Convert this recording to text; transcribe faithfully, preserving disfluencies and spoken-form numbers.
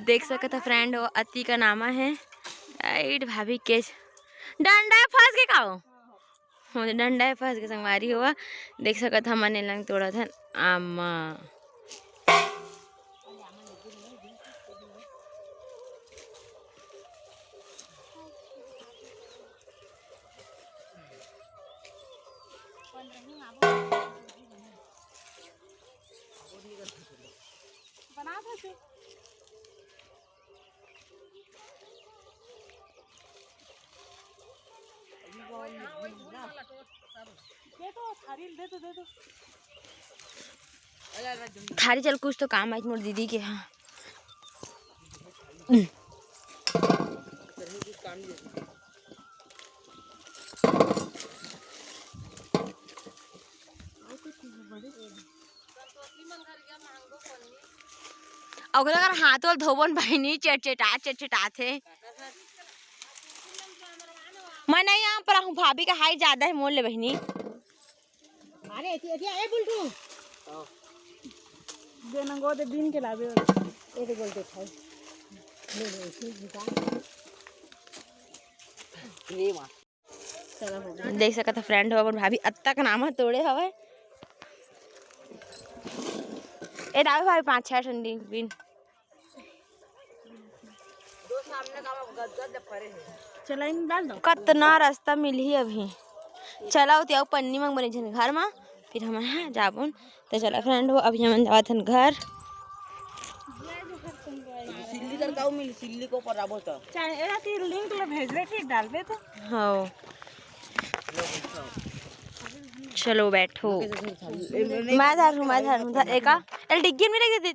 देख सकत ह फ्रेंड, वो अति का नामा है। राइट भाभी के डंडा फंस के का हो? हो डंडा फंस के संगवारी हो। देख सकत ह हमन ए लंग तोड़त हन आमा। बना दे तू। दे दो, थारी दे दो, दे दो। थारी चल, कुछ तो काम आइस मोर दीदी के। हाँ। ओकरे अगर हाथ ओल धोबन बहिनी, चटचटा चटचटाथे। मैं नहीं आ पर हूँ, भाभी का हाइट ज्यादा है मोर ले बहिनी। अरे एती एती ए बुलटू। हाँ। दे नंगो दे बीन के लाबे। ए दे बोल दे खाई। ले ले इसी निकाल। ले मार। चलो हो गया। देख सकत ह फ्रेंड हो, अपन भाभी अत्ता का नाम ह तोड़े हवय। ए दावे भाभी पाँच छह ठंडी बीन। चला इन डाल दो। कतना रास्ता मिलही अभी। चला उती अउ पन्नी मंग बने झन घर मा, फिर हमन ह जाबुन। तो चला फ्रेंड हो, अभी हमन जावत हन घर। सिल्ली कर काऊ मिल, सिल्ली को पर आबो तो। चाहे एला ती लिंक ले भेज दे, ठीक डालबे तो। हाँ। चलो बैठो। मैं धर हूँ, मैं धर हूँ, धर, एका, एल डिग्गी में रख दे।